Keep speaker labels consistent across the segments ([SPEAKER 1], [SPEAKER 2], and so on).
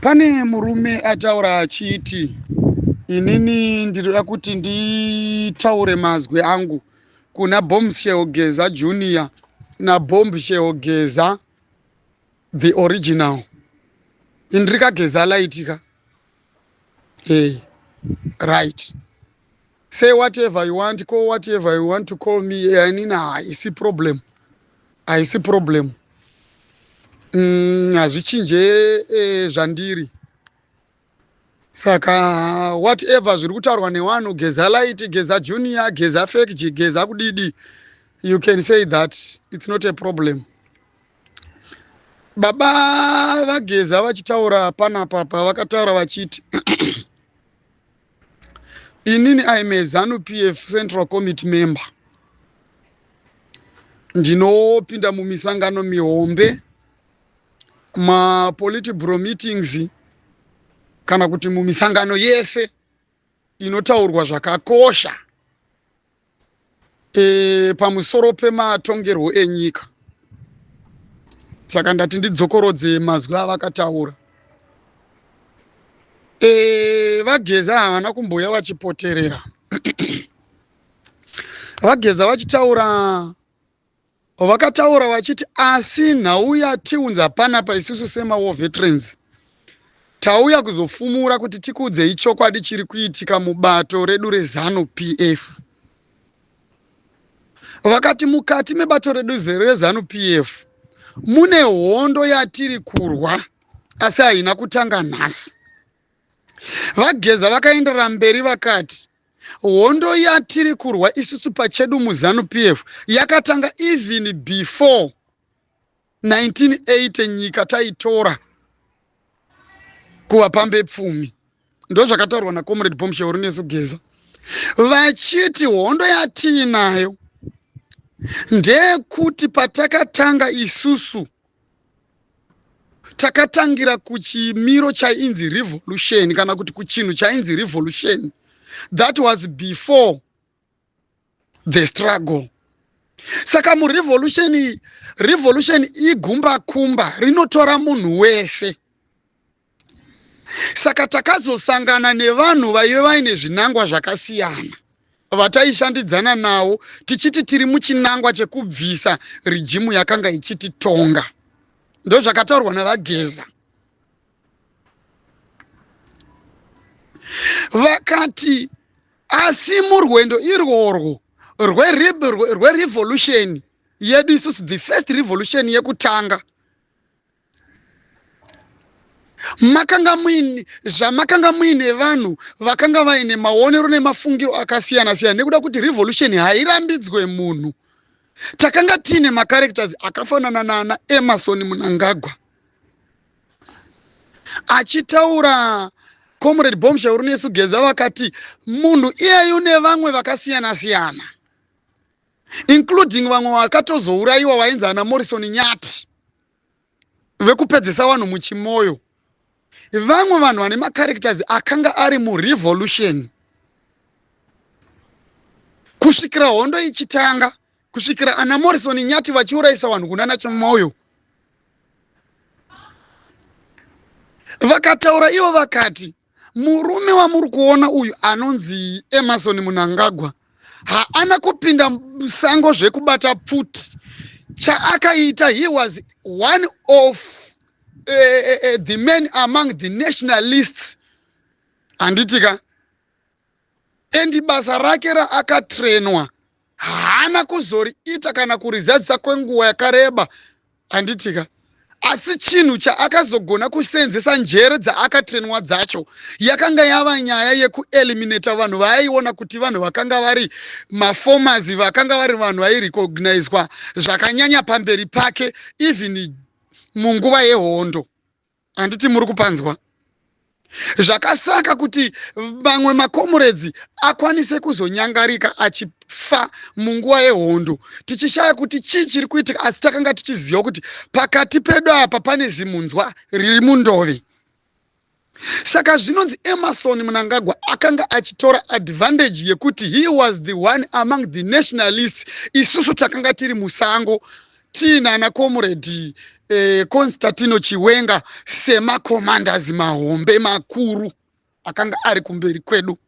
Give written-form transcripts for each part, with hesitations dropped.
[SPEAKER 1] Pane murume ataura achiti inini ndinoda kuti nditaure mazwi angu kuna Bombshell Geza Junior naBombshell Geza the original. Indiri kaGeza light ka. Hey, right. Say whatever you want, call whatever you want to call me. Inini haisi problem. Haisi problem. Hazvichinje zvandiri. Saka whatever zviri kutaurwa nevanhu, Geza light, Geza Junior, Geza fake, Geza kudidi, you can say that, it's not a problem. Baba vaGeza vachitaura panapa pavakataura vachiti inini I'm a ZANU PF Central Committee member, ndinopinda mumisangano mihombe, mapolitburo meetings, kana kuti mumisangano yese inotaurwa zvakakosha pamusoro pematongerwo enyika. Saka ndati ndidzokorodze mazwi avakataura. VaGeza havana kumboya vachipoterera. VaGeza vachitaura, vakataura vachiti asi nhau yatiunza panapa isusu semawar veterans, tauya kuzofumura kuti tikuudzei chokwadi chiri kuitika mubato redu reZANU PF. Vakati mukati mebato redu reZANU PF mune hondo yatiri kurwa, asi haina kutanga nhasi. VaGeza vakaenderera mberi vakati hondo yatiri kurwa isusu pachedu muZANU PF yakatanga even before 1980, nyika taitora kuvapambe pfumi. Ndo zvakataurwa naComrade Bombshell Runesu Geza, vachiti hondo yatiinayo ndeyekuti patakatanga isusu takatangira kuchimiro chainzi revolution, kana kuti kuchinhu chainzi revolution. That was before the struggle. Saka murevolution, revolution igumba kumba rinotora munhu wese. Saka takazosangana nevanhu vaive vaine zvinangwa zvakasiyana vataishandidzana navo, tichiti tiri muchinangwa chekubvisa regime yakanga ichititonga. Ndo zvakataurwa naVaGeza. Vakati asi murwendo irworwo rwerevolution yedu isusu, the first revolution yekutanga, makanga muine zvamakanga muine vanhu vakanga vaine maonero nemafungiro akasiyana siyana, nekuda kuti revolution hairambidzwe munhu. Takanga tiine macharacters akafanana naana Emmerson Mnangagwa. Achitaura Comrade Bombshell Runesu Geza vakati munhu iyeyu nevamwe vakasiyana siyana, including vamwe vakatozourayiwa vainzi ana Morrison Nyati vekupedzisa vanhu muChimoyo, vamwe vanhu vane macharacters akanga ari murevolution kusvikira hondo ichitanga, kusvikira ana Morrison Nyati vachiurayisa vanhu kunana Chimoyo. Vakataura ivo vakati murume wamuri kuona uyu anonzi Emmerson Mnangagwa haana kupinda musango zvekubata pfuti. Chaakaita, he was one of the men among the nationalists, handiti ka? And basa rake raakatrenwa haana kuzoriita kana kurizadzisa kwenguva yakareba, handiti ka? Asi chinhu chaakazogona kusenzesa njere dzaakatrenwa dzacho yakanga yava nyaya yekueliminata vanhu vaaiona kuti vanhu vakanga vari maformers, vakanga vari vanhu vairecognizwa zvakanyanya pamberi pake even munguva yehondo, handiti muri kupanzwa? Zvakasaka kuti vamwe macomrades akwanise kuzonyangarika achifa munguva yehondo, tichishaya kuti chii chiri kuitika, asi takanga tichiziva kuti pakati pedu apa pane zimunzwa riri mundove. Saka zvinonzi Emmerson Mnangagwa akanga achitora advantage yekuti he was the one among the nationalists, isusu takanga tiri musango tiinana comrade. Constantino Chiwenga semacommanders mahombe makuru akanga ari kumberi kwedu.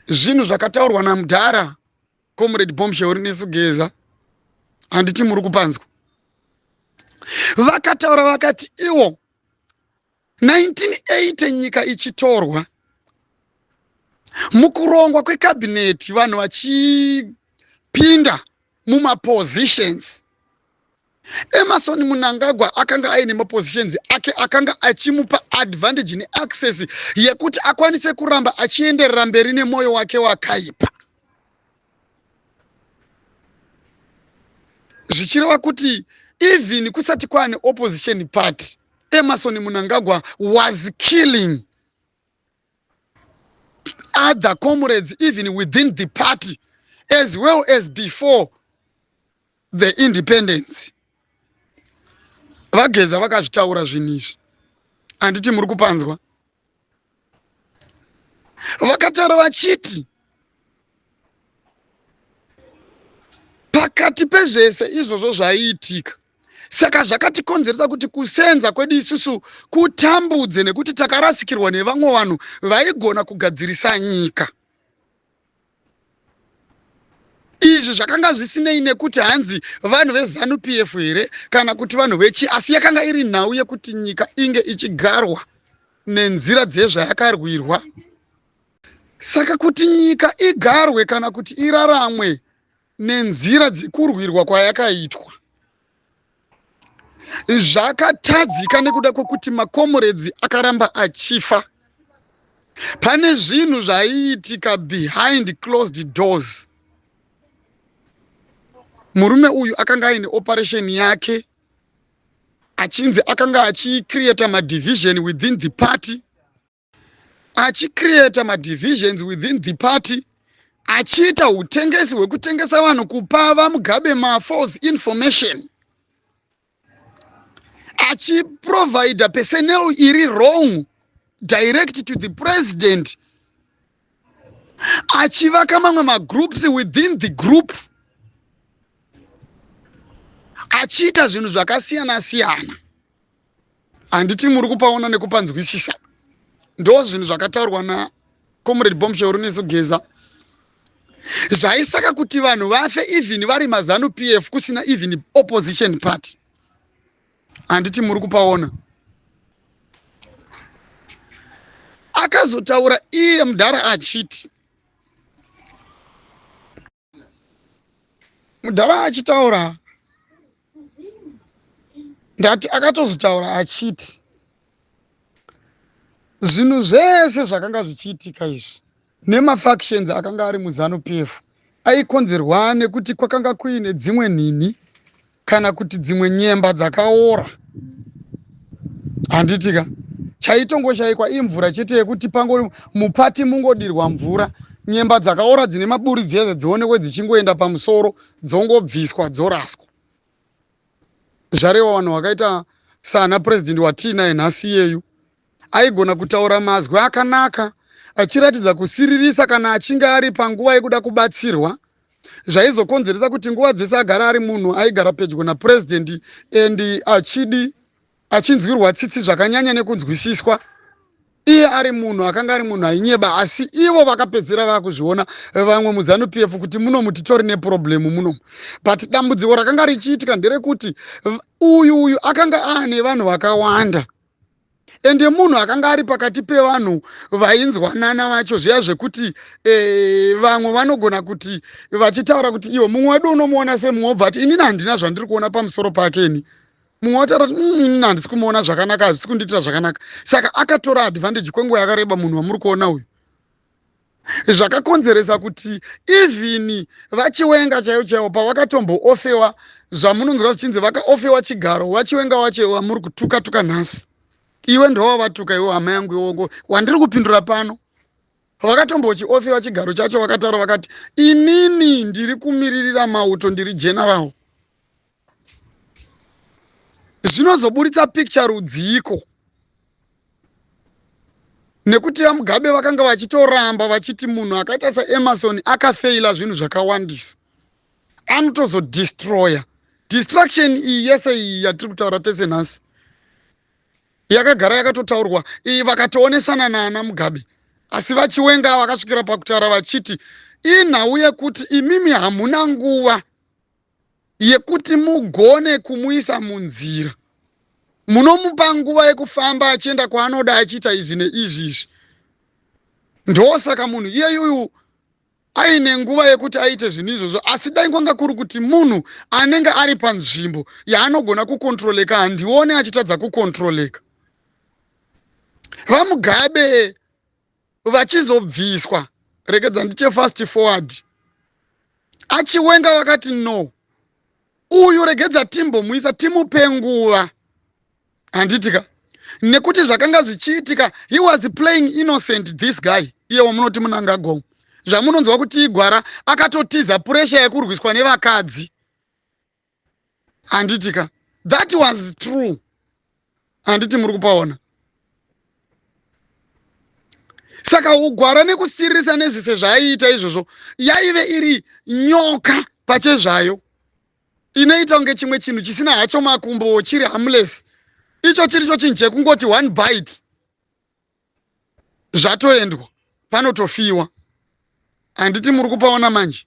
[SPEAKER 1] Zvinhu zvakataurwa namudhara Comrade Bombshell Rinesu Geza, handiti muri kupanzwa? Vakataura vakati iwo 1980 nyika ichitorwa mukurongwa kwekabhineti, vanhu vachipinda mumapositions, Emerson Mnangagwa akanga aine mapositions ake akanga achimupa advantage neaccess yekuti akwanise kuramba achienderera mberi nemwoyo wake wakaipa, zvichireva kuti even kusati kwaane opposition party, Emerson Mnangagwa was killing other comrades even within the party as well as before the independence. VaGeza vakazvitaura zvinhu izvi, handiti muri kupanzwa? Vakataura vachiti pakati pezvese izvozvo zvaiitika, saka zvakatikonzeresa kuti kusenza kwedu isusu kutambudze, nekuti takarasikirwa nevamwe vanhu vaigona kugadzirisa nyika. Izvi zvakanga zvisinei nekuti hanzi vanhu veZanu PF here kana kuti vanhu vechi, asi yakanga iri nhau yekuti nyika inge ichigarwa nenzira dzezvayakarwirwa. Saka kuti nyika igarwe kana kuti iraramwe nenzira dzekurwirwa kwayakaitwa zvakatadzika nekuda kwekuti makomuredzi akaramba achifa. Pane zvinhu zvaiitika behind closed doors. Murume uyu akanga aine operation yake, achinzi akanga achicreata madivision within the party, achicreata madivisions within the party, achiita utengesi hwekutengesa vanhu, kupa VaMugabe mafalse information, achiprovida personnel iri wrong direct to the president, achivaka mamwe magroups within the group, achiita zvinhu zvakasiyana siyana. Handiti muri kupaona nekupanzwisisa? Ndo zvinhu zvakataurwa nacomrade Bombshell Runesu Geza zvaisaka kuti vanhu vafe even vari maZanu PF, kusina even opposition party. Handiti muri kupaona? Akazotaura iye mudhara achiti, mudhara achitaura, ndati akatozotaura achiti zvinhu zvese zvakanga zvichiitika izvi nemafactions akanga ari muZanu PF aikonzerwa nekuti kwakanga kuine dzimwe nhinhi kana kuti dzimwe nyemba dzakaora, handiti ka? Chaitongoshaikwa imvura chete, yekuti pango mupati mungodirwa mvura, nyemba dzakaora dzine maburi dziya dzionekwe dzichingoenda pamusoro, dzongobviswa, dzoraswa. Zvareva vanhu vakaita sana purezidendi watiinaye nhasi iyeyu aigona kutaura mazwi akanaka achiratidza kusiririsa kana achinge ari panguva yekuda kubatsirwa, zvaizokonzeresa kuti nguva dzese agara ari munhu aigara pedyo napurezidendi and achidi achinzwirwa tsitsi zvakanyanya nekunzwisiswa, iye ari munhu akanga ari munhu ainyeba. Asi ivo vakapedzera vakuzviona vamwe muZanu PF kuti munomu titori neproblem munomu. But dambudziko rakanga richiitika nderekuti uyu akanga aane vanhu vakawanda, ende munhu akanga ari pakati pevanhu vainzwanana vacho zviya zvekuti vamwe vanogona kuti vachitaura kuti iwo mumwe wedu unomuona semumwe, wobva ati, "Inini handina zvandiri kuona pamusoro pake ini." Mumwe wataura kuti, inini handisi kumuona zvakanaka, hazvisi kundiitira zvakanaka." Saka akatora advantage kwenguva yakareba munhu wamuri kuona uyu, zvakakonzeresa kuti even VaChiwenga chaivo chaivo pavakatomboofewa, zvamunonzwa zvichinzi vakaofewa chigaro, VaChiwenga wacho vamuri kutuka tuka nhasi, iwe ndowavatuka iwe, hama yangu iwongo wandiri kupindura pano, vakatombochiofewa chigaro chacho, vakataura vakati, "Inini ndiri kumiririra mauto, ndiri general." Zvinozoburitsa picture rudziko nekuti VaMugabe vakanga vachitoramba vachiti munhu akaita saEmerson akafeila zvinhu zvakawandisa, anotozodestroya. Destruction iyi yese iyi yatiri kutaura tese nhasi yakagara yakatotaurwa iyi, vakatoonesana naana Mugabe, asi vaChiwenga vakasvikira pakutaura vachiti inhau yekuti imimi hamuna nguva yekuti mugone kumuisa munzira, munomupa nguva yekufamba achienda kwaanoda achiita izvi neizvi izvi. Ndosaka munhu iyeyuyu aine nguva yekuti aite zvinhu izvozvo. Asi dai kwanga kuri kuti munhu anenge ari panzvimbo yaanogona kukontroleka, handione achitadza kukontroleka. VaMugabe vachizobviswa, regedza ndiche fast forward, aChiwenga vakati, "No, uyu regedza timbomuisa, timupe nguva," handiti ka? Nekuti zvakanga zvichiitika, he was playing innocent, this guy iye wamunoti Munangagwa, zvamunonzwa kuti igwara, akatotiza pressure yekurwiswa nevakadzi, handiti ka? That was true, handiti muri kupaona? Saka ugwara nekusiririsa nezvise zvaaiita izvozvo yaive iri nyoka pachezvayo inoita kunge chimwe chinhu chisina hacho makumbo, chiri harmless. Icho chiricho chinhu chekungoti one bite zvatoendwa, panotofiwa, handiti muri kupaona manje?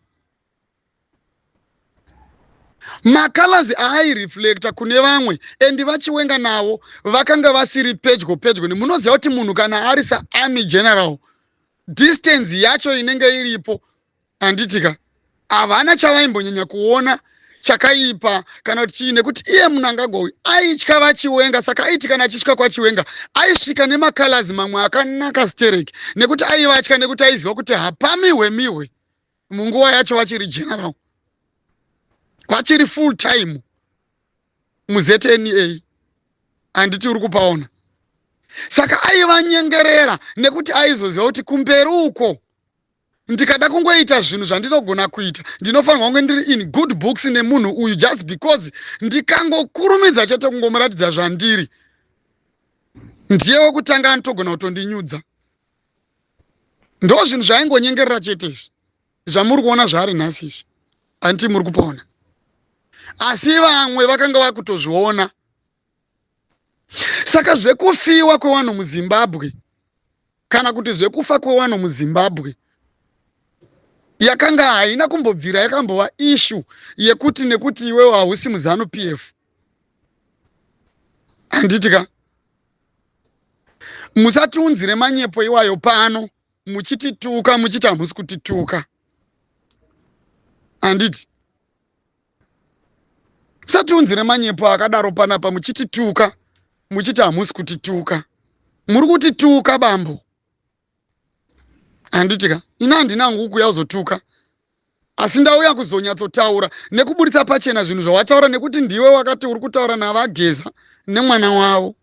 [SPEAKER 1] Macolors aaireflecta kune vamwe, and vaChiwenga navo vakanga vasiri pedyo pedyo. Munoziva kuti munhu kana ari saarmy general, distance yacho inenge iripo, handiti ka? Havana chavaimbonyanya kuona chakaipa kana kuti chii, nekuti iye Munangagwa uyu aitya vaChiwenga. Saka aiti kana achisvika kwaChiwenga, aisvika nemacolors mamwe akanaka stereki, nekuti aivatya, nekuti aiziva kuti hapamihwe mihwe. Munguva yacho vachiri general, vachiri full time muZNA, handiti uri kupaona? Saka aivanyengerera nekuti aizoziva kuti kumberi uko ndikada kungoita zvinhu zvandinogona kuita, ndinofanirwa kunge ndiri in good books nemunhu uyu, just because ndikangokurumidza chete kungomuratidza zvandiri, ndiye wekutanga anotogona kutondinyudza. Ndo zvinhu zvaaingonyengerera chete izvi zvamuri kuona zvaari nhasi izvi, handiti muri kupaona? Asi vamwe vakanga vakutozviona. Saka zvekufiwa kwevanhu muZimbabwe kana kuti zvekufa kwevanhu muZimbabwe yakanga haina kumbobvira yakambova issue yekuti nekuti iwewo hausi muZANU PF, handiti ka? Musatiunzire manyepo iwayo pano muchitituka, muchiti hamusi kutituka, handiti? Musatiunzire manyepo akadaro panapa muchitituka, muchiti hamusi kutituka. Muri kutituka, bambo, handiti ka? Ini handina hangu kuuya kuzotuka, asi ndauya kuzonyatsotaura nekuburitsa pachena zvinhu zvawataura, nekuti ndiwe wakati uri kutaura navaGeza nemwana wavo.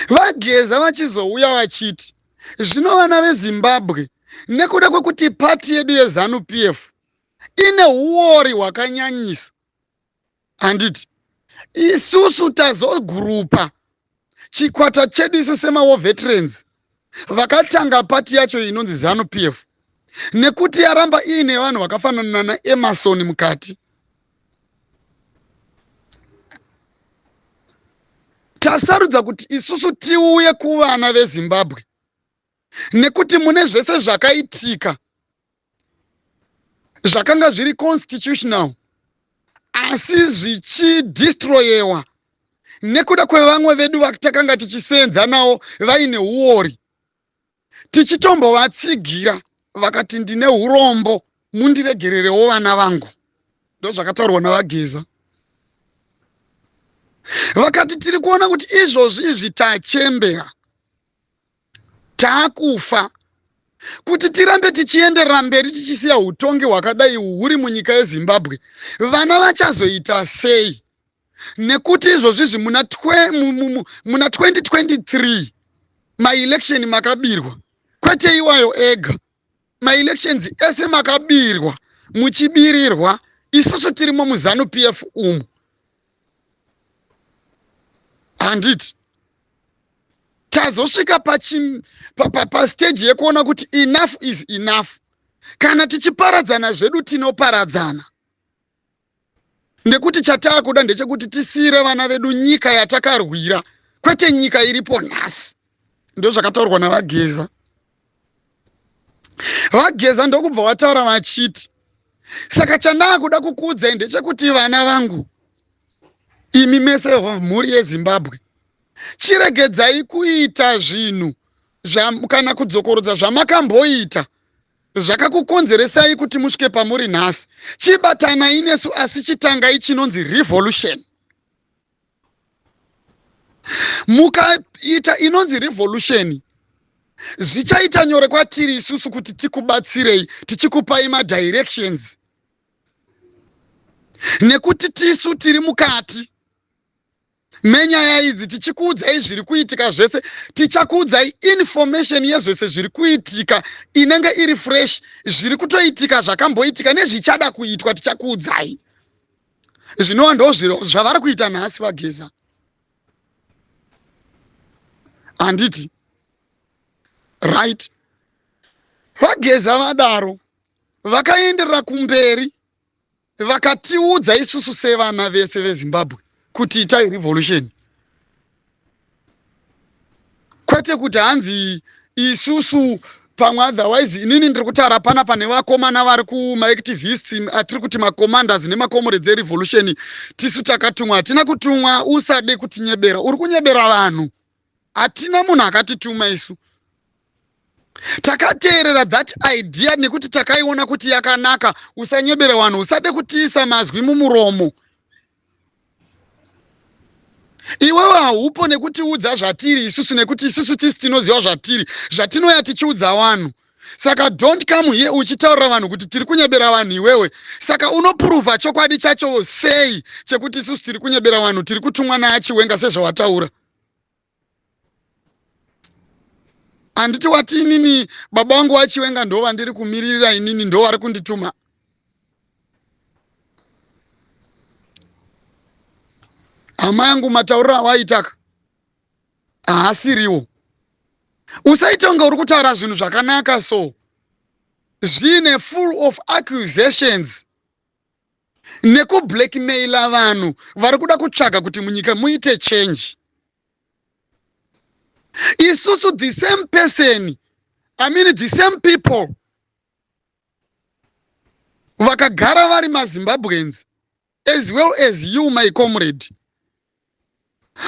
[SPEAKER 1] VaGeza vachizouya vachiti zvino vana veZimbabwe, nekuda kwekuti pati yedu yeZANU PF ine uori hwakanyanyisa, handiti isusu tazogurupa chikwata chedu isu semawar veterans vakatanga pati yacho inonzi ZANU PF, nekuti yaramba iine vanhu vakafanana naEmerson mukati, tasarudza kuti isusu tiuye kuvana veZimbabwe, nekuti mune zvese zvakaitika zvakanga zviri constitutional asi zvichidestroyewa nekuda kwevamwe vedu vatakanga tichisenza navo vaine uori, tichitombovatsigira, vakati, "Ndine urombo, mundiregererewo vana vangu." Ndo zvakataurwa navaGeza. Vakati, "Tiri kuona kuti izvozvi izvi tachembera, taakufa. Kuti tirambe tichienderera mberi tichisiya utongi hwakadai huri munyika yeZimbabwe, vana vachazoita sei? Nekuti izvozvizvi muna 2023 maelection makabirwa, kwete iwayo ega, maelections ese makabirwa, muchibirirwa. Isusu tirimo muZANU PF umu, handiti tazosvika pastage pa, pa yekuona kuti enough is enough. Kana tichiparadzana zvedu, tinoparadzana." Nekuti chataakuda ndechekuti tisiire vana vedu nyika yatakarwira, kwete nyika iripo nhasi. Ndozvakataurwa naVaGeza. VaGeza ndokubva vataura vachiti, saka chandaakuda kukuudzai ndechekuti vana vangu, imi mese mhuri yeZimbabwe, chiregedzai kuita zvinhu kana kudzokorodza zvamakamboita zvakakukonzeresai kuti musvike pamuri nhasi. Chibatanai nesu asi chitangai chinonzi revolution. Mukaita inonzi revolution zvichaita nyore kwatiri isusu kuti tikubatsirei tichikupai madirections nekuti tisu tiri mukati menyaya idzi tichikuudzai zviri kuitika zvese. Tichakuudzai information yezvese zviri kuitika inenge iri fresh, zviri kutoitika, zvakamboitika nezvichada kuitwa tichakuudzai, zvinova ndo zviro zvavari kuita nhasi VaGeza, handiti? Right, VaGeza vadaro vakaenderera kumberi vakatiudza isusu sevana vese veZimbabwe kuti itai revolution, kwete kuti hanzi isusu pamwe. Otherwise inini ndiri kutaura panapa nevakomana vari kumaactivists atiri kuti macommanders nemacomrades erevolution. Tisu takatumwa? Hatina kutumwa. Usade kutinyebera, uri kunyebera vanhu. Hatina munhu akatituma isu. Takateerera that idea nekuti takaiona kuti yakanaka. Usanyebera vanhu, usade kutiisa mazwi mumuromo. Iwewe haupo nekutiudza zvatiri isusu, nekuti isusu tisi tinoziva zvatiri, zvatinoya tichiudza vanhu. Saka don't come here uchitaurira vanhu kuti tiri kunyebera vanhu iwewe. Saka unoprova chokwadi chacho sei chekuti isusu tiri kunyebera vanhu, tiri kutumwa naaChiwenga sezvawataura? Handiti wati inini baba vangu vaChiwenga ndo vandiri kumiririra, inini ndo vari kundituma? Hama yangu, matauriro awaitaka haasiriwo. Usaita kunge uri kutaura zvinhu zvakanaka so zvine full of accusations nekublackmaila vanhu vari kuda kutsvaga kuti munyika muite change. Isusu the same person, I mean the same people vakagara vari maZimbabweans as well as you, my comrade,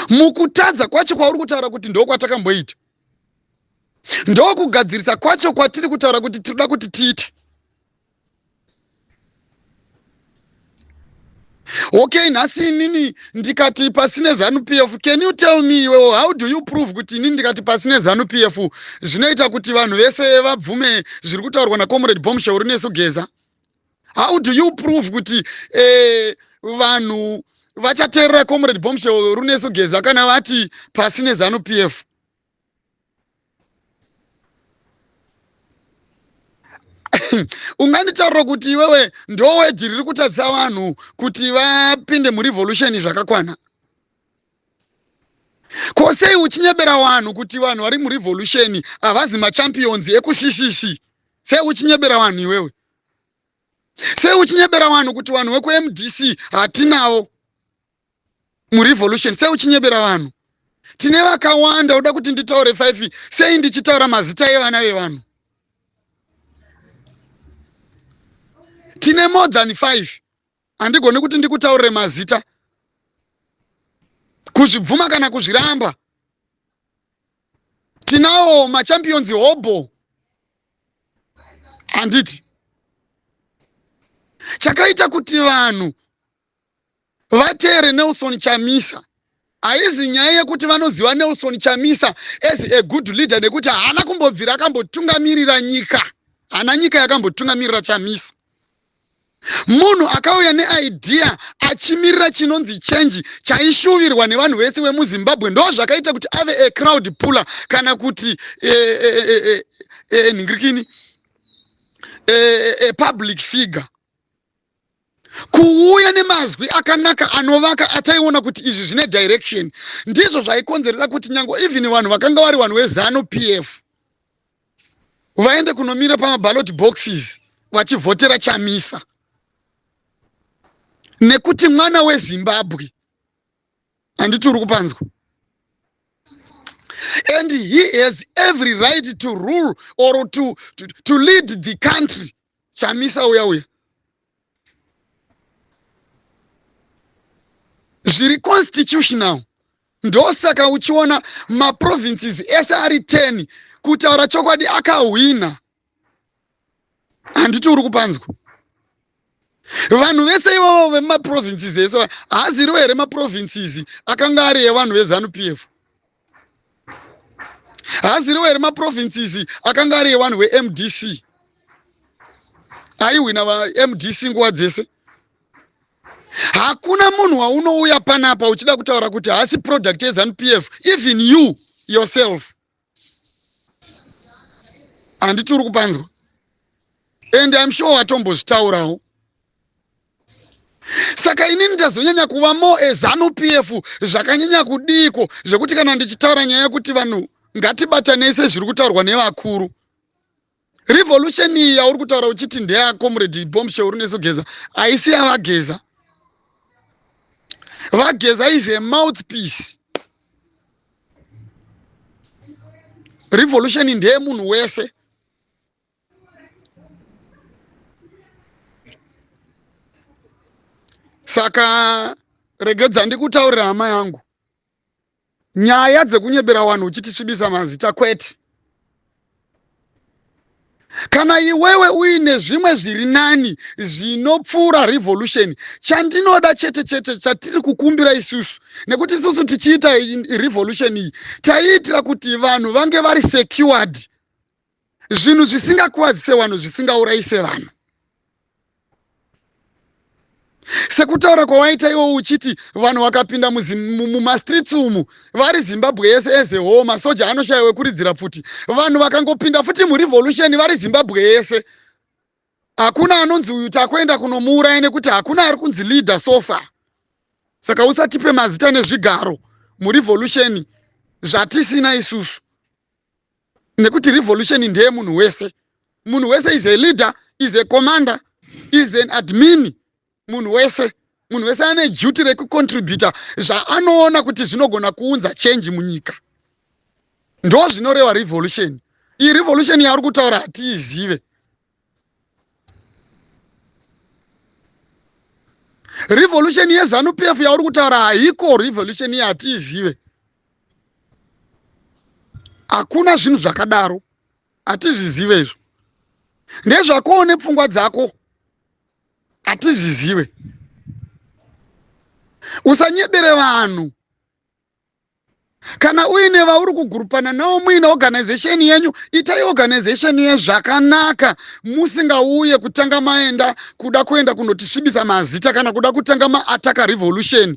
[SPEAKER 1] mukutadza kwacho kwauri kutaura kuti ndokwatakamboita, ndokugadzirisa kwacho kwatiri kutaura kuti tinoda kuti tiite. Okay, nhasi inini ndikati pasine ZANU PF, can you tell me iwewo, how do you prove kuti inini ndikati pasine ZANU PF zvinoita kuti vanhu vese vabvume zviri kutaurwa nacomrade Bombshell Runesu Geza? How do you prove kuti vanhu vachateerera comrade Bombshell Runesu Geza kana vati pasine ZANU PF? Unganditaurira kuti iwewe ndowedhi riri kutadzisa vanhu kuti vapinde murevolution zvakakwana? Ko sei uchinyebera vanhu kuti vanhu vari murevolution havazi machampions ekuCCC? Sei uchinyebera vanhu iwewe? Sei uchinyebera vanhu kuti vanhu vekuMDC hatinavo murevolution? Sei uchinyebera vanhu? Tine vakawanda. Uda kuti nditaure 5? Sei ndichitaura mazita evana vevanhu? Tine more than 5. Handigoni kuti ndikutaurire mazita. Kuzvibvuma kana kuzviramba, tinawo machampions hobo, handiti? Chakaita kuti vanhu vateere Nelson Chamisa haizi nyaya yekuti vanoziva Nelson Chamisa as a good leader, nekuti haana kumbobvira akambotungamirira nyika. Haana nyika yakambotungamirira Chamisa. Munhu akauya neidea achimirira chinonzi change chaishuvirwa nevanhu vese vemuZimbabwe. Ndo zvakaita kuti ave a crowd puller kana kuti nhingirikini, a public figure, kuuya nemazwi akanaka anovaka ataiona kuti izvi zvine direction. Ndizvo zvaikonzeresa kuti nyange even vanhu vakanga vari vanhu veZANU PF vaende kunomira pamaballot boxes vachivhotera Chamisa. Nekuti mwana weZimbabwe, handiti uri kupanzwa? And he has every right to rule or to lead the country. Chamisa uya uya zviri constitutional. Ndosaka uchiona maprovinces ese ari 10, kutaura chokwadi, akahwina. Handiti uri kupanzwa? Vanhu vese ivavo vemaprovinces ese, haaziriwo here maprovinces akanga ari evanhu veZANU PF? Haaziriwo here maprovinces akanga ari evanhu veMDC, aihwina vaMDC nguva dzese? Hakuna munhu waunouya panapa uchida kutaura kuti haasi product yeZANU PF, even you yourself. Handiti uri kupanzwa? And I'm sure watombozvitaurawo. Saka inini ndazonyanya kuva more eZANU PF zvakanyanya kudiko, zvekuti kana ndichitaura nyaya yekuti vanhu ngatibatanei sezviri kutaurwa nevakuru, revolution iyi yauri kutaura uchiti ndeyaComrade Bombshell Runesu Geza, haisi yavaGeza. VaGeza is a mouthpiece. Revolution ndeyemunhu wese. Saka regedza ndikutaurira, hama yangu, nyaya dzekunyebera vanhu uchitisvibisa mazita, kwete. Kana iwewe uine zvimwe zviri nani zvinopfuura revolution, chandinoda chete chete, chatiri kukumbira isusu, nekuti isusu tichiita revolution iyi taiitira kuti vanhu vange vari secured, zvinhu zvisingakuvadzise vanhu, zvisingaurayise vanhu, sekutaura kwawaita iwo uchiti vanhu vakapinda mumastreets umu vari Zimbabwe yese as a whole, masoja anoshayiwa kuridzira pfuti. Vanhu vakangopinda futi murevolution vari Zimbabwe yese, hakuna anonzi uyu takuenda kunomuuraya, nekuti hakuna ari kunzi leader so far. Saka usatipe mazita nezvigaro murevolution zvatisina isusu, nekuti revolution ndeye munhu wese. Munhu wese is a leader, is a commander, is an admin. Munhu wese, munhu wese ane duty rekucontributa zvaanoona kuti zvinogona kuunza change munyika. Ndo zvinoreva revolution. Iyi revolution yauri kutaura hatiizive. Revolution yeZANU PF yauri kutaura haiko. Revolution iyi hatiizive, hakuna zvinhu zvakadaro, hatizvizive izvo. Ndezvakowo nepfungwa dzako, hatizvizive. Usanyebere vanhu. Kana uine vauri kugurupana navo, muine organization yenyu, itai organization yezvakanaka, musingauye kutanga maenda kuda kuenda kunotisvibisa mazita kana kuda kutanga maattacka revolution.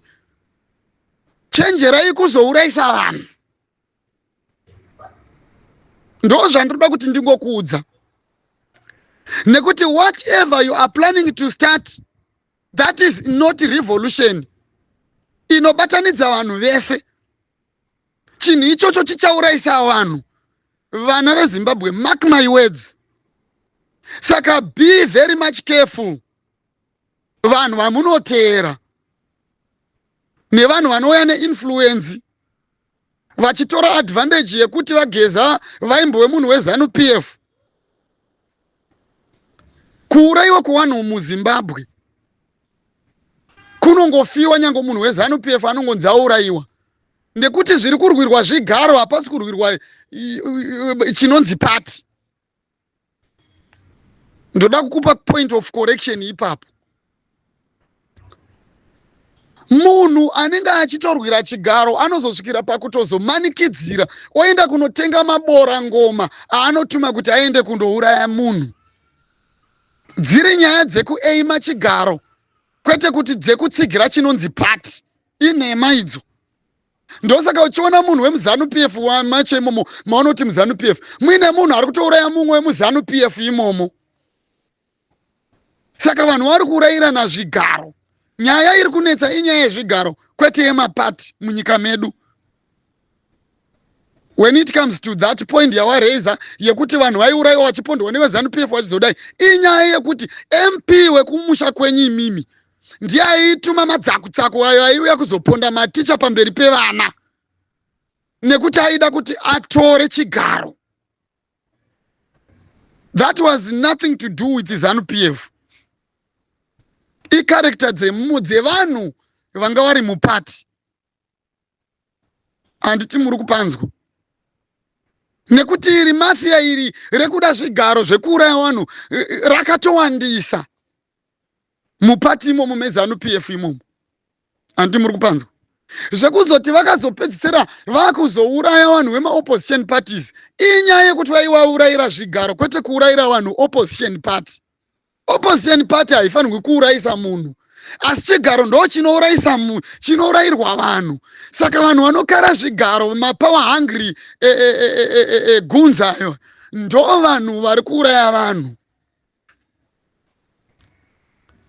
[SPEAKER 1] Chenjerai kuzourayisa vanhu. Ndo zvandinoda kuti ndingokuudza, nekuti whatever you are planning to start, that is not revolution inobatanidza vanhu vese. Chinhu ichocho chichaurayisa vanhu, vana veZimbabwe, mark my words. Saka be very much careful vanhu vamunoteera nevanhu vanouya neinfluence vachitora advantage yekuti vaGeza vaimbove munhu weZANU PF. Kuurayiwa kwevanhu muZimbabwe kunongofiwa, nyange munhu weZANU PF anongonzi aurayiwa, nekuti zviri kurwirwa zvigaro, hapasi kurwirwa chinonzi party. Ndoda kukupa point of correction ipapo. Munhu anenge achitorwira chigaro anozosvikira pakutozomanikidzira, oenda kunotenga mabora ngoma aanotuma kuti aende kundouraya munhu. Dziri nyaya dzekuaima chigaro, kwete kuti dzekutsigira chinonzi party. Inhema idzo. Ndosaka uchiona munhu wemuZANU PF macho imomo, maunoti muZANU PF muine munhu ari kutouraya mumwe wemuZANU PF imomo. Saka vanhu vari kuurayirana zvigaro. Nyaya iri kunetsa inyaya yezvigaro, kwete yemapati munyika medu. When it comes to that point yawaraiser yekuti vanhu vaiurayiwa vachipondwa neveZANU PF vachizodai, inyaya yekuti MP wekumusha kwenyu imimi. Ndiye aituma madzakutsaku ayo aiuya kuzoponda maticha pamberi pevana nekuti aida kuti atore chigaro. That was nothing to do with Zanu PF. Icharacter dzevanhu vanga vari mupati. Handiti muri kupanzwa? Nekuti iri mafia iri rekuda zvigaro zvekuuraya vanhu rakatowandisa mupati imomo meZanu PF imomo. Handiti muri kupanzwa? Zvekuzoti vakazopedzisira vakuzouraya vanhu vemaopposition parties inyaya yekuti vaivaurayira zvigaro, kwete kuurayira vanhu opposition party. Opposition party haifanirwi kuurayisa munhu, asi chigaro ndo chinourayisa munhu, chinourayirwa vanhu. Saka vanhu vanokara zvigaro, mapower hungry goons ayo, ndo vanhu vari kuuraya vanhu.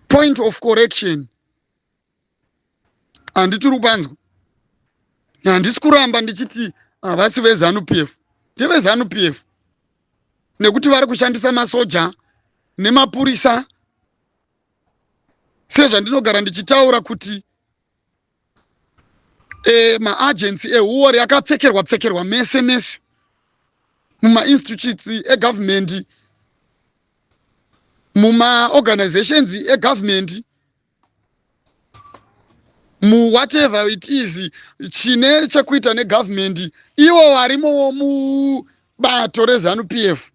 [SPEAKER 1] Point of correction. Handiti uri kupanzwa? Handisi kuramba ndichiti havasi veZanu PF, ndeveZanu PF nekuti vari kushandisa masoja nemapurisa, sezvandinogara ndichitaura kuti maagency ehuori akapfekerwa pfekerwa mese mese mumainstitutes egovernment, mumaorganizations egovernment, muwhatever it is chine chekuita negovernment. Ivo varimowo mubato reZanu PF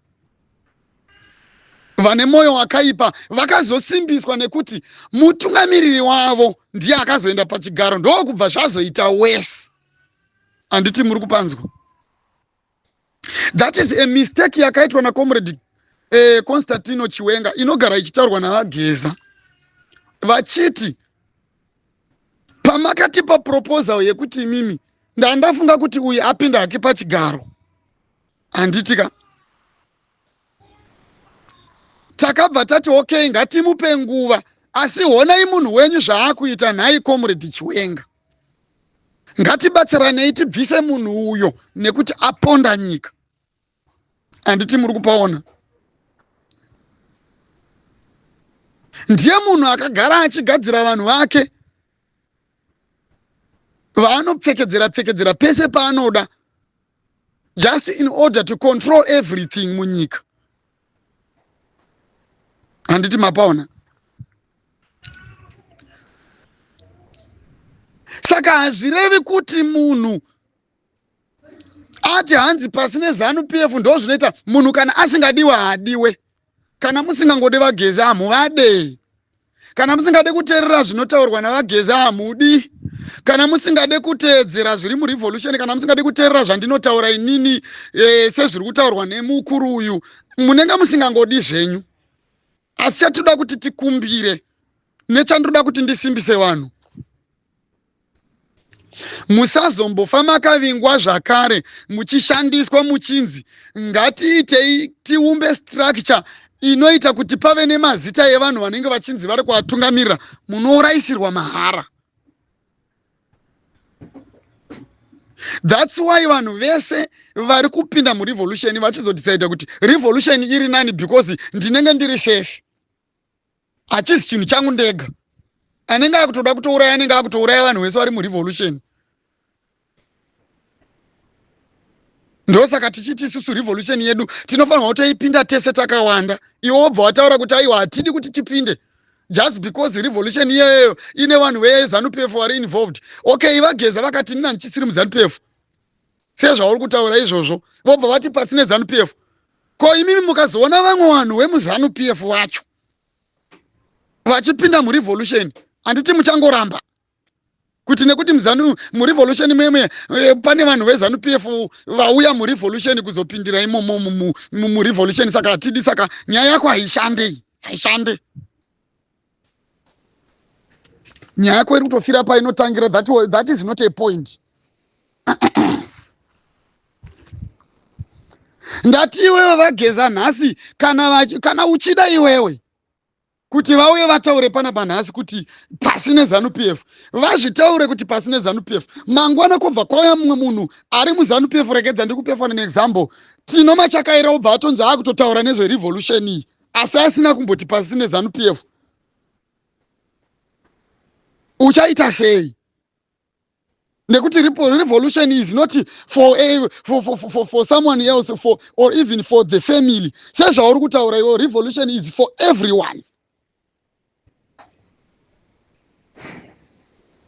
[SPEAKER 1] vane mwoyo wakaipa vakazosimbiswa nekuti mutungamiriri wavo ndiye akazoenda pachigaro, ndokubva zvazoita wese. Handiti muri kupanzwa? That is a mistake yakaitwa nacomrade Constantino Chiwenga, inogara ichitaurwa navaGeza vachiti pamakatipa proposal yekuti imimi, ndandafunga kuti uyu apinda hake pachigaro, handiti ka? Takabva tati okay, ngatimupe nguva, asi honai munhu wenyu zvaakuita. Nhai comrade Chiwenga, ngatibatsiranei tibvise munhu uyo nekuti aponda nyika. Handiti muri kupaona? Ndiye munhu akagara achigadzira vanhu vake vaanopfekedzera pfekedzera pese paanoda, just in order to control everything munyika. Handiti mapaona? Saka hazvirevi kuti munhu ati hanzi pasi neZanu PF ndo zvinoita munhu. Kana asingadiwa haadiwe. Kana musingangodi vaGeza, hamuvade. Kana musingade kuteerera zvinotaurwa navaGeza, hamudi. Kana musingade kuteedzera zviri murevolution, kana musingade kuteerera zvandinotaura inini sezviri kutaurwa nemukuru uyu, munenge musingangodi zvenyu. Asi chatinoda kuti tikumbire nechandinoda kuti ndisimbise vanhu, musazombofa makavingwa zvakare muchishandiswa muchinzi ngatiitei tiumbe structure inoita kuti pave nemazita evanhu vanenge vachinzi vari kuvatungamirira. Munourayisirwa mahara. That's why vanhu vese vari kupinda murevolution vachizodecida kuti revolution iri nani because ndinenge ndiri safe, hachisi chinhu changu ndega. Anenge akutoda kutouraya anenge akutouraya vanhu vese vari murevolution. Ndosaka tichiti isusu revolution yedu tinofanirwa kutoipinda tese takawanda. Iwe wobva wataura kuti aiwa, hatidi kuti tipinde just because revolution iyeyo ine vanhu veZanu PF vari involved. Okay, vaGeza vakati nina ndichisiri muZanu PF sezvauri kutaura izvozvo, vobva vati pasi neZanu PF. Ko imimi mukazoona vamwe vanhu vemuZanu PF vacho vachipinda murevolution, handiti muchangoramba kuti nekuti muzanu murevolution meme pane vanhu veZanu PF vauya murevolution kuzopindira imomo murevolution, saka hatidi? Saka nyaya yako haishande, haishande. Nyaya yako iri kutofira painotangira. That is not a point. Ndati iwewe vaGeza nhasi, kana uchida iwewe kuti vauye vataure panapa nhasi kuti pasi neZanu PF, vazvitaure kuti pasi neZanu PF, mangwana kwobva kwauya mumwe munhu ari muZanu PF, regedza ndikupe for an example, Tino Machakaira, obva atonzi akutotaura nezverevolution iyi asi asina kumboti pasi neZanu PF. Uchaita sei? Nekuti revolution is not for, a, for, for, for, for someone else for, or even for the family sezvauri kutaura iwo. Revolution is for everyone,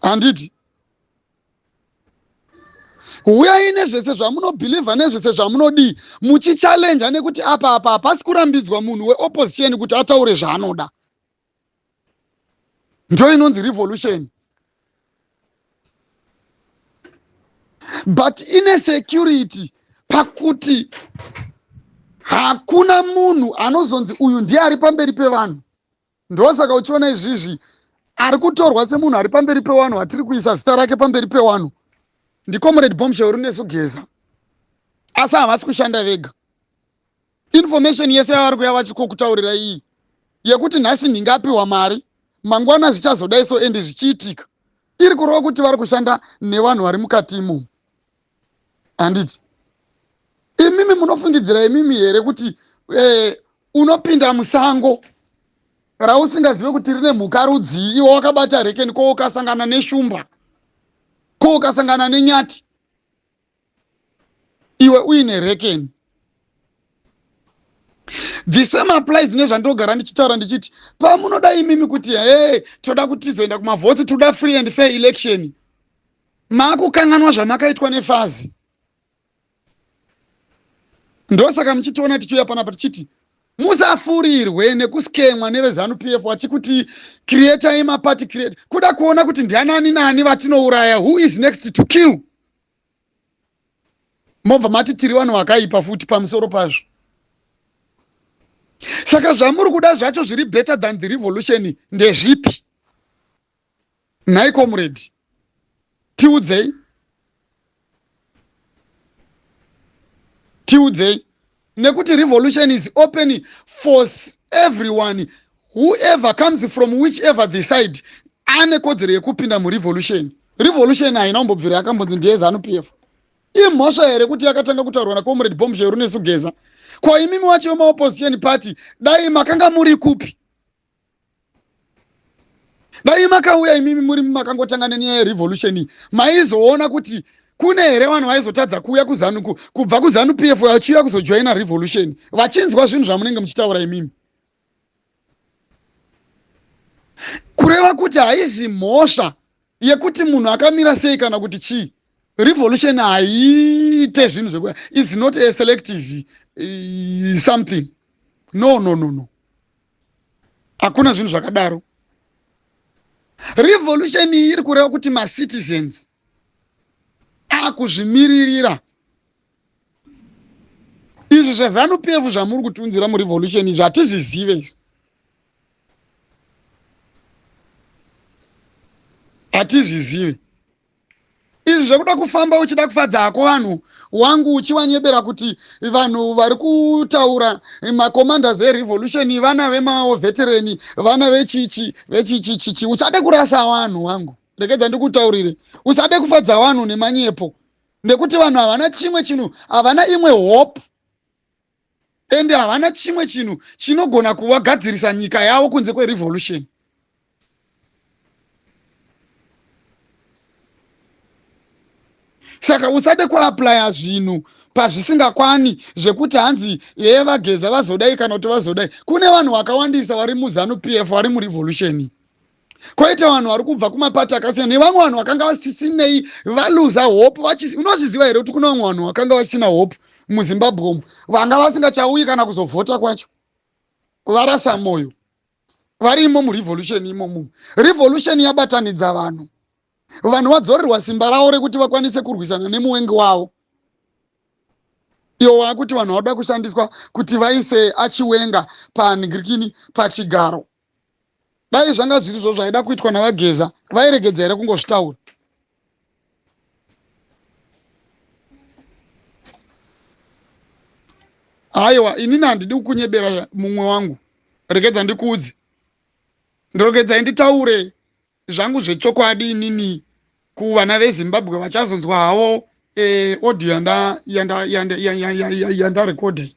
[SPEAKER 1] handiti? Huyai nezvese zvamunobhilivha, nezvese zvamunodii, muchichallenja, nekuti apa apa hapasi kurambidzwa munhu weopposition kuti ataure zvaanoda. Ndo inonzi revolution, but ine security pakuti hakuna munhu anozonzi uyu ndiye ari pamberi pevanhu. Ndosaka uchiona izvizvi ari kutorwa semunhu ari pamberi pevanhu, atiri kuisa zita rake pamberi pevanhu, ndiComrade Bombshell Runesu Geza. Asi havasi kushanda vega. Information yese yavari kuya vachikokutaurira iyi yekuti nhasi ndingapiwa mari, mangwana zvichazodai, so ende zvichiitika, iri kureva kuti vari kushanda nevanhu vari mukati imomo, handiti? Imimi munofungidzira imimi here kuti unopinda musango rausingazive kuti rine mhuka rudzii, iwe wakabata rekeni, ko ukasangana neshumba, ko ukasangana nenyati, iwe uine rekeni? The same applies nezvandogara ndichitaura ndichiti pamunoda imimi kuti he, toda kuti tizoenda kumavhotsi, toda free and fair election, maakukanganwa zvamakaitwa neFAZ. Ndosaka muchitiona tichiuya panapa tichiti musafurirwe nekuskemwa neveZANU PF vachikuti creatai mapati, create kuda kuona kuti ndianani nani vatinouraya, who is next to kill. Mobva mati tiri vanhu vakaipa futi pamusoro pazvo. Saka zvamuri kuda zvacho zviri better than the revolution ndezvipi nhai comrade? Tiudzei, tiudzei, nekuti revolution is open for everyone. Whoever comes from whichever the side ane kodzero yekupinda murevolution. Revolution haina kumbobvira yakambonzi ndeyeZANU PF. Imhosva here kuti yakatanga kutaurwa naComrade Bombshell Runesu Geza? Ko imimi wacho wemaopposition party, dai makanga muri kupi? Dai makauya imimi muri makangotanga nenyaya yerevolution, maizoona kuti kune here vanhu vaizotadza kuuya kuZANU, kubva kuZANU PF vachiuya kuzojoina revolution, vachinzwa zvinhu zvamunenge muchitaura imimi? Kureva kuti haizi mhosva yekuti munhu akamira sei kana kuti chii. Revolution haiite zvinhu zveku is not a selective something. No, no, no, no, hakuna zvinhu zvakadaro. Revolution iyi iri kureva kuti macitizens akuzvimiririra. Izvi zveZANU PF zvamuri kutiunzira murevolution izvi hatizvizive izvi, hatizvizive izvi zvekuda kufamba uchida kufadza hako vanhu wangu, uchivanyebera kuti vanhu vari kutaura macommanders erevolution vana vemaveterani, vana vechichi vechichichichi. Usade kurasa vanhu wangu, rekedza ndikutaurire. Usade kufadza vanhu nemanyepo, nekuti vanhu havana chimwe chinhu, havana imwe hope, ende havana chimwe chinhu chinogona kuvagadzirisa nyika yavo kunze kwerevolution. Saka usade kuaplya zvinhu pazvisingakwani, zvekuti hanzi ye vaGeza vazodai kana kuti vazodai. Kune vanhu vakawandisa vari muZANU PF vari murevolution, koita vanhu vari kubva kumapati akasiyana, nevamwe vanhu vakanga vasisinei, valuza hope. Unozviziva here kuti kune vamwe vanhu vakanga vasina hope muZimbabwe umu, vanga vasingachauyi kana kuzovhota kwacho, varasa mwoyo, varimo murevolution imomo? Revolution yabatanidza vanhu. Vanhu vadzorerwa simba ravo rekuti vakwanise kurwisana nemuwengi wavo. Iwo waakuti vanhu vanoda kushandiswa kuti vaise aChiwenga panhingirikini pachigaro. Dai zvanga zvirizvo zvaida kuitwa navaGeza, vairegedza here kungozvitaura? Aiwa, inini handidi kukunyebera mumwe wangu. Regedza ndikuudze, ndoregedzai nditaure zvangu zvechokwadi inini kuvana veZimbabwe vachazonzwa havo audio yandarekodha.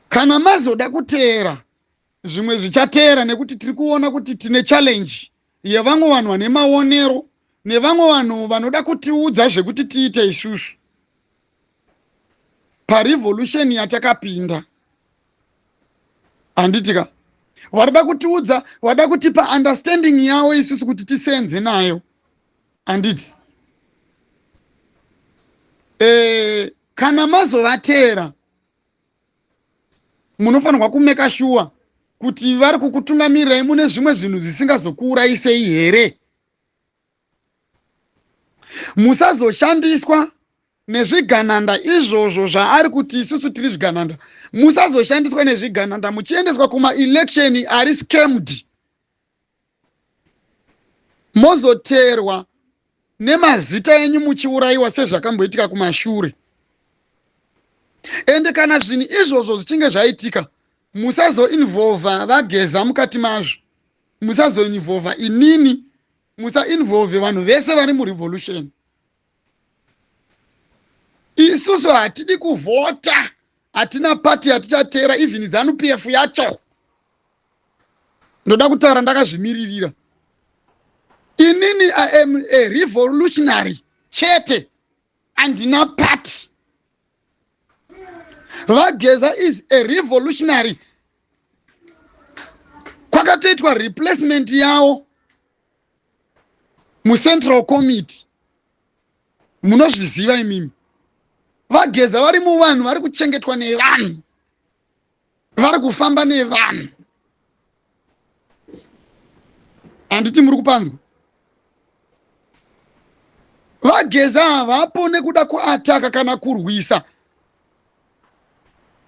[SPEAKER 1] Kana mazoda kuteera. Zvimwe zvichateera nekuti tiri kuona kuti tine challenge yevamwe vanhu vane maonero nevamwe vanhu vanoda kutiudza zvekuti tiite isusu parevolution yatakapinda, handiti ka? Varida kutiudza, vada kutipa understanding yavo isusu kuti tisenze nayo, handiti? Kana mazovateera, munofanirwa kumeka shuwa kuti vari kukutungamirirai mune zvimwe zvinhu zvisingazokuurayisei here. Musazoshandiswa nezvigananda izvozvo zvaari kuti isusu tiri zvigananda. Musazoshandiswa nezvigananda muchiendeswa kumaelection ari scammed, mozoteerwa nemazita enyu muchiurayiwa sezvakamboitika kumashure. Ende kana zvinhu izvozvo zvichinge zvaitika, musazoinvolva vaGeza mukati mazvo, musazoinvolva inini, musainvolve vanhu vese vari murevolution. Isusu hatidi kuvhota, hatina pati yatichateera, even ZANU PF yacho. Ndoda kutaura ndakazvimiririra. Inini I am a revolutionary chete, handina party. VaGeza is a revolutionary. Kwakatoitwa replacement yawo mucentral committee, munozviziva imimi. VaGeza vari muvanhu, vari kuchengetwa nevanhu, vari kufamba nevanhu, handiti muri kupanzwa? VaGeza havapo nekuda kuataka kana kurwisa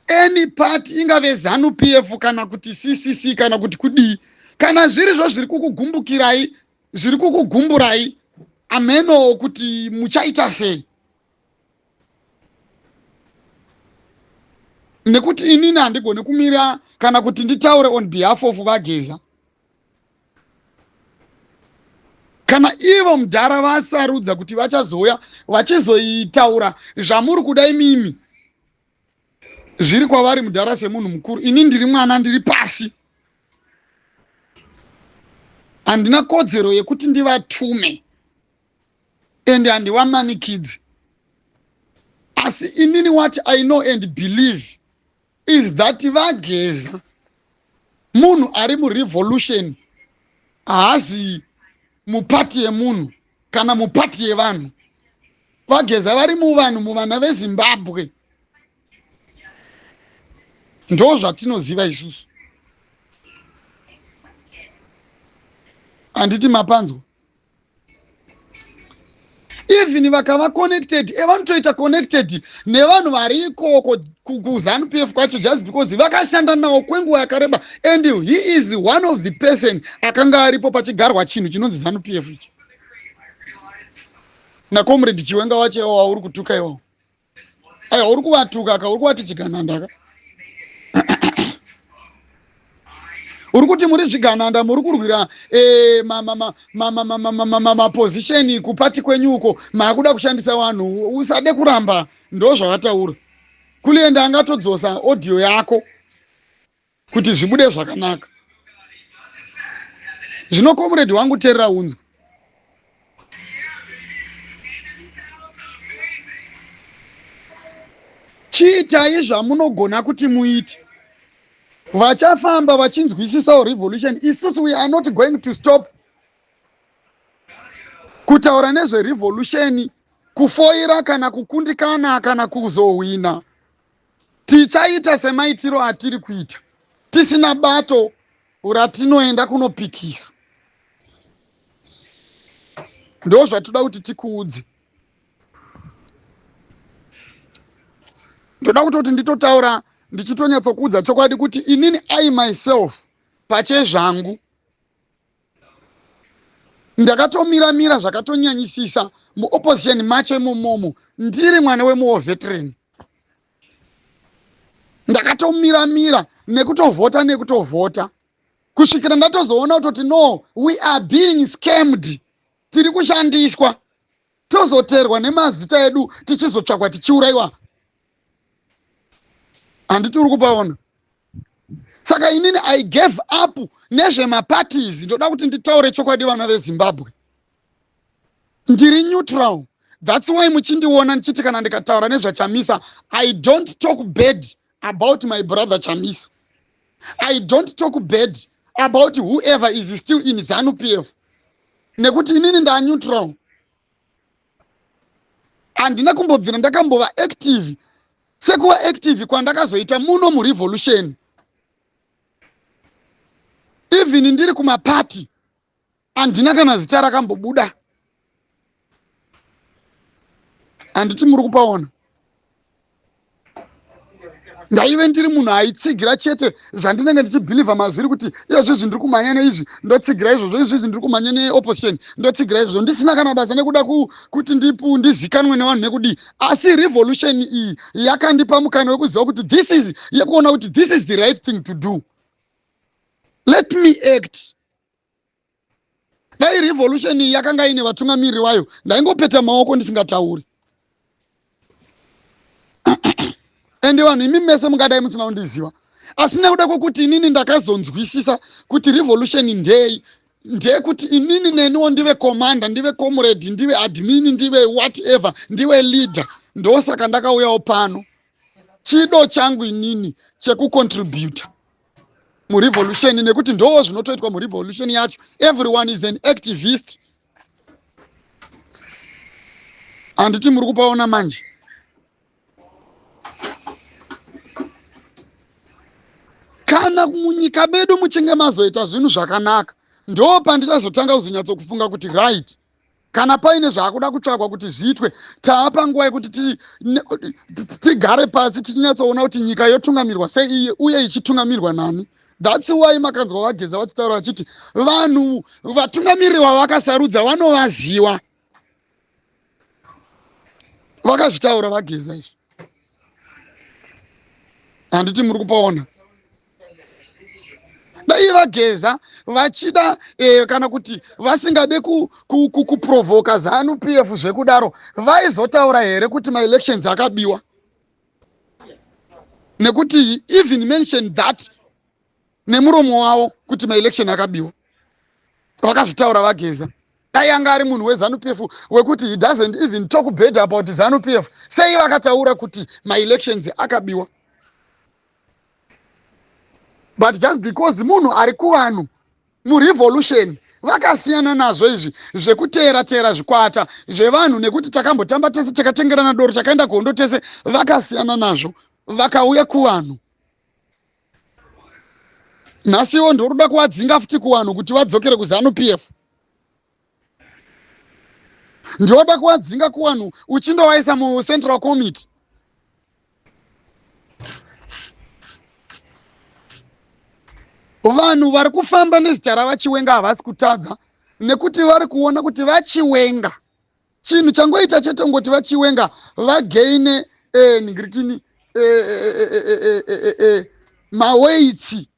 [SPEAKER 1] any party, ingave ZANU PF kana kuti CCC kana kuti kudii. Kana zvirizvo zviri kukugumbukirai, zviri kukugumburai, ameno kuti muchaita sei, nekuti inini handigoni kumira kana kuti nditaure on behalf of vaGeza. Kana ivo mudhara vasarudza kuti vachazouya vachizoitaura zvamuri kuda imimi, zviri kwavari mudhara semunhu mukuru. Ini ndiri mwana, ndiri pasi, handina kodzero yekuti ndivatume ende handivamanikidzi. Asi inini what I know and believe is that vaGeza munhu ari murevolution, haazi mupati yemunhu kana mupati yevanhu. VaGeza vari muvanhu, muvana veZimbabwe, ndo zvatinoziva isusu, handiti mapanzwa? Even vakava connected, evanotoita connected nevanhu vari ikoko kuZANU PF kwacho, just because vakashanda nawo kwenguva yakareba, and he is one of the person akanga aripo pachigarwa chinhu chinonzi ZANU PF ichi nacomrade Chiwenga wacho iwo wauri kutuka iwawo. Aiwa, uri kuvatuka ka, uri kuvati chigananda ka, uri kuti muri zvigananda, muri kurwira maposition kupati kwenyu uko, maakuda kushandisa vanhu. Usade kuramba, ndo zvavataura. Kulienda angatodzosa audio yako kuti zvibude zvakanaka. Zvino comrade wangu, teerera unzwe. Chiitai zvamunogona kuti muite. Vachafamba vachinzwisisawo revolution. Isusu we are not going to stop kutaura nezverevolution, kufoira kana kukundikana kana kuzohwina. Tichaita semaitiro atiri kuita tisina bato ratinoenda kunopikisa. Ndo zvatoda kuti tikuudze. Ndoda kutoti nditotaura ndichitonyatsokuudza chokwadi kuti inini, I myself pachezvangu, ndakatomira mira zvakatonyanyisisa muopposition macho imomomo. Ndiri mwana wemuwar veteran, ndakatomira mira nekutovhota nekutovhota kusvikira ndatozoona kutoti no, we are being scammed, tiri kushandiswa, tozoteerwa nemazita edu, tichizotsvakwa, tichiurayiwa, handiti uri kupaona? Saka inini I gave up nezvemaparties. Ndoda kuti nditaure chokwadi vana veZimbabwe, ndiri neutral. That's why muchindiona ndichiti kana ndikataura nezvaChamisa, I don't talk bad about my brother Chamisa, I don't talk bad about whoever is still in ZANU PF, nekuti inini ndaneutral. Handina kumbobvira ndakambova active sekuva active kwandakazoita muno murevolution. Even ndiri kumapati, handina kana zita rakambobuda. Handiti muri kupaona? Ndaive ndiri munhu aitsigira chete zvandinenge ndichibhilivha mazviri, kuti izvozvi ndiri kumhanya neizvi, ndotsigira izvozvo, izvizvi ndiri kumhanya neopposition, ndotsigira izvozvo, ndisina kana basa nekuda kuti ndizikanwe nevanhu nekudii. Asi revolution iyi yakandipa mukana wekuziva kuti this is, yekuona kuti this is the right thing to do, let me act. Dai revolution iyi yakanga ine vatungamiriri vayo, ndaingopeta maoko ndisingatauri, ende vanhu imi mese mungadai musina kundiziva. Asi nekuda kwekuti inini ndakazonzwisisa kuti revolution ndei, ndeyekuti inini neniwo ndive commander, ndive comrade, ndive admin, ndive whatever, ndive leader. Ndosaka ndakauyawo pano. Chido changu inini chekucontributa murevolution, nekuti ndo zvinotoitwa murevolution yacho, everyone is an activist. Handiti muri kupaona manje? Kana munyika medu muchinge mazoita zvinhu zvakanaka, ndo pandichazotanga kuzonyatsokufunga kuti right, kana paine zvaakuda kutsvagwa kuti zviitwe, taa panguva yekuti tigare pasi tichinyatsoona kuti nyika yotungamirwa sei uye ichitungamirwa nani. That's why makanzwa vaGeza vachitaura vachiti vanhu vatungamiriri vavakasarudza vanovaziva. Vakazvitaura vaGeza izvi. Handiti muri kupaona? Dai vaGeza vachida kana kuti vasingade kuprovhoka ZANU PF zvekudaro, vaizotaura here kuti maelections akabiwa? Nekuti even mention that nemuromo wavo kuti maelection akabiwa, vakazvitaura vaGeza. Dai anga ari munhu weZANU PF wekuti he doesn't even talk bad about ZANU PF, sei vakataura kuti maelections akabiwa? But just because munhu ari kuvanhu murevolution, vakasiyana nazvo izvi zvekuteera teera zvikwata zvevanhu, nekuti takambotamba tese, takatengerana doro, takaenda kuhondo tese. Vakasiyana nazvo, vakauya kuvanhu. Nhasiwo ndoruda kuvadzinga futi kuvanhu kuti vadzokere kuZANU PF. Ndioda kuvadzinga kuvanhu uchindovaisa mucentral committee. Vanhu vari kufamba nezita ravaChiwenga havasi kutadza, nekuti vari kuona kuti vaChiwenga, chinhu changoita chete ngoti vaChiwenga vagaine ningirikini maweitsi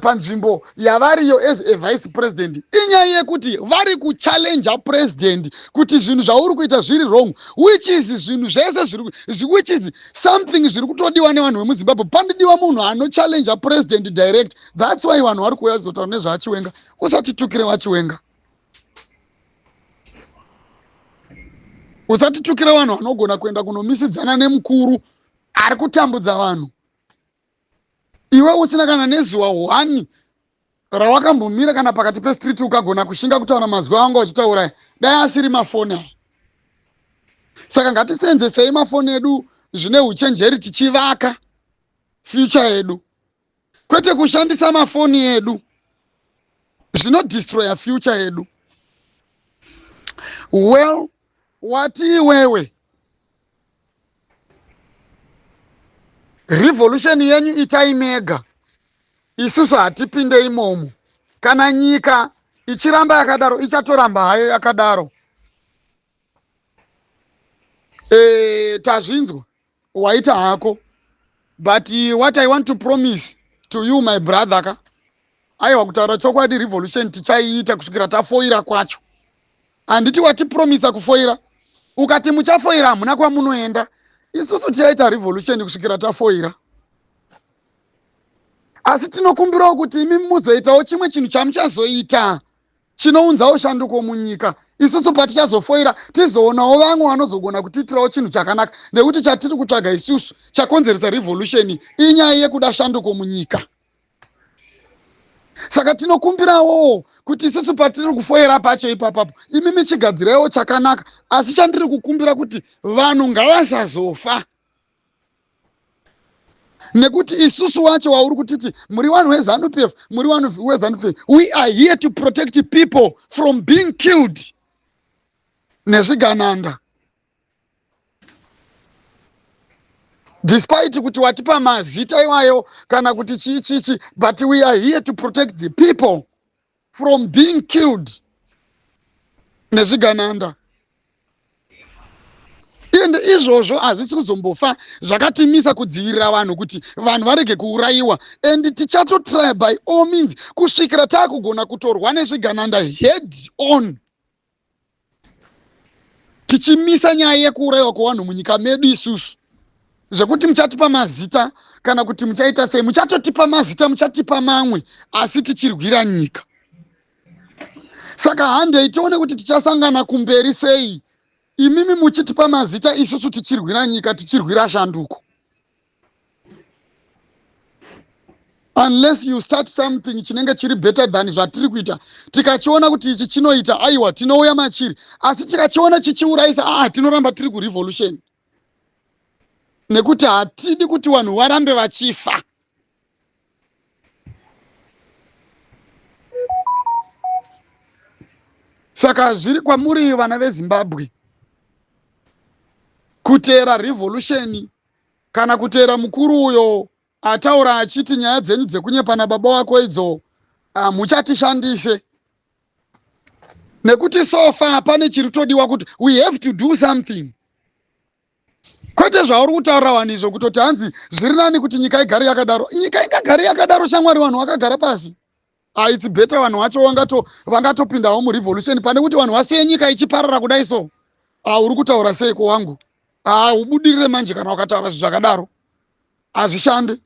[SPEAKER 1] panzvimbo yavariyo as a vice president, inyaya yekuti vari kuchallenja president kuti zvinhu zvauri kuita zviri wrong, which is zvinhu zvese zviri, which is something zviri kutodiwa nevanhu vemuZimbabwe. Panodiwa munhu anochallenja president direct. That's why vanhu vari kuuya kuzotaura nezvaChiwenga. Usatitukire vaChiwenga, usatitukire vanhu vanogona kuenda kunomisidzana nemukuru ari kutambudza vanhu, iwe usina kana nezuva one rawakambomira kana pakati pestreet ukagona kushinga kutaura mazwi awanga uchitaura, dai asiri mafoni aya. Saka ngatisenzesei mafoni edu zvine uchenjeri, tichivaka future yedu, kwete kushandisa mafoni edu zvinodestroya future yedu. Well, wati iwewe revolution yenyu itai mega, isusu hatipinde imomo. Kana nyika ichiramba yakadaro, ichatoramba hayo yakadaro. Tazvinzwa, waita hako, but what I want to promise to you, my brother ka, aiwa, kutaura chokwadi, revolution tichaiita kusvikira tafoira kwacho. Handiti watipromisa kufoira, ukati muchafoira, hamuna kwamunoenda. Isusu tichaita revolution kusvikira tafoira. Asi tinokumbirawo kuti imi muzoitawo chimwe chinhu chamuchazoita chinounzawo shanduko munyika. Isusu patichazofoira tizoonawo vamwe vanozogona kutiitirawo chinhu chakanaka, nekuti chatiri kutsvaga isusu chakonzeresa revolution inyaya yekuda shanduko munyika. Saka tinokumbirawo kuti isusu patiri kufoira pacho ipapapo imi michigadziraiwo chakanaka. Asi chandiri kukumbira kuti vanhu ngavasazofa, nekuti isusu wacho wauri kutiti muri vanhu veZanu PF, muri vanhu veZanu PF, we are here to protect people from being killed nezvigananda. Despite kuti watipa mazita iwayo kana kuti chii chichi, but we are here to protect the people from being killed nezvigananda. Ende izvozvo hazvisi kuzombofa zvakatimisa kudzivirira vanhu kuti vanhu varege kuurayiwa, and tichatotry by all means kusvikira taakugona kutorwa nezvigananda head on, tichimisa nyaya yekuurayiwa kwevanhu munyika medu isusu. Zvekuti muchatipa mazita kana kuti muchaita sei, muchatotipa mazita, muchatipa mamwe, asi tichirwira nyika. Saka handei tione kuti tichasangana kumberi sei, imimi muchitipa mazita, isusu tichirwira nyika, tichirwira shanduko. Unless you start something chinenge chiri better than zvatiri kuita, tikachiona kuti ichi chinoita, aiwa, tinouya machiri. Asi tikachiona chichiurayisa, aa, tinoramba tiri kurevolution, nekuti hatidi kuti vanhu varambe vachifa. Saka zviri kwamuri vana veZimbabwe kuteera revolution kana kuteera mukuru uyo ataura achiti nyaya dzenyu dzekunyepa nababa wako idzo muchatishandise, nekuti so far pane chiri todiwa kuti we have to do something, kwete zvauri kutaurira vanhu izvo, kutoti hanzi zviri nani kuti nyika igare yakadaro. Nyika ingagare yakadaro, shamwari, vanhu vakagara pasi? Ah, it's better vanhu vacho vangatopindawo murevolution pane kuti vanhu vasiye nyika ichiparara kudai. So ah, uri kutaura seiko wangu? Ah, ubudirire manje kana ukataura zvinhu zvakadaro, hazvishande.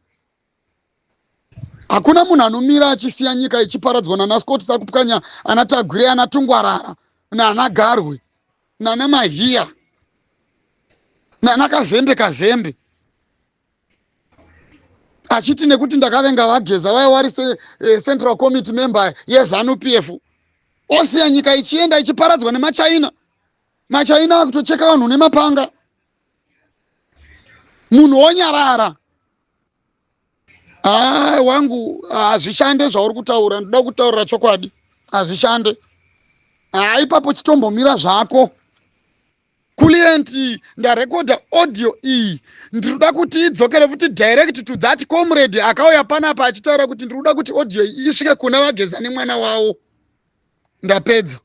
[SPEAKER 1] Hakuna munhu anomira achisiya nyika ichiparadzwa nana Scott Sakupwanya, ana Tagwirei, ana Tungwarara, nana Garwe, nana Mahiya, nana Kazembe Kazembe, achiti nekuti ndakavenga vaGeza vaiva vari central committee member yeZanu PF, osiya nyika ichienda ichiparadzwa nemaChina. MaChina akutocheka vanhu nemapanga, munhu wonyarara. Haa, wangu, hazvishande zvauri kutaura. Ndoda kutaurira chokwadi, hazvishande. Haa, ipapo chitombomira zvako, client. Ndarekodha audio iyi, ndinoda kuti idzokere futi direct to that comrade akauya panapa achitaura kuti ndinoda kuti audio iyi isvike kuna vaGeza nemwana wavo. Ndapedza.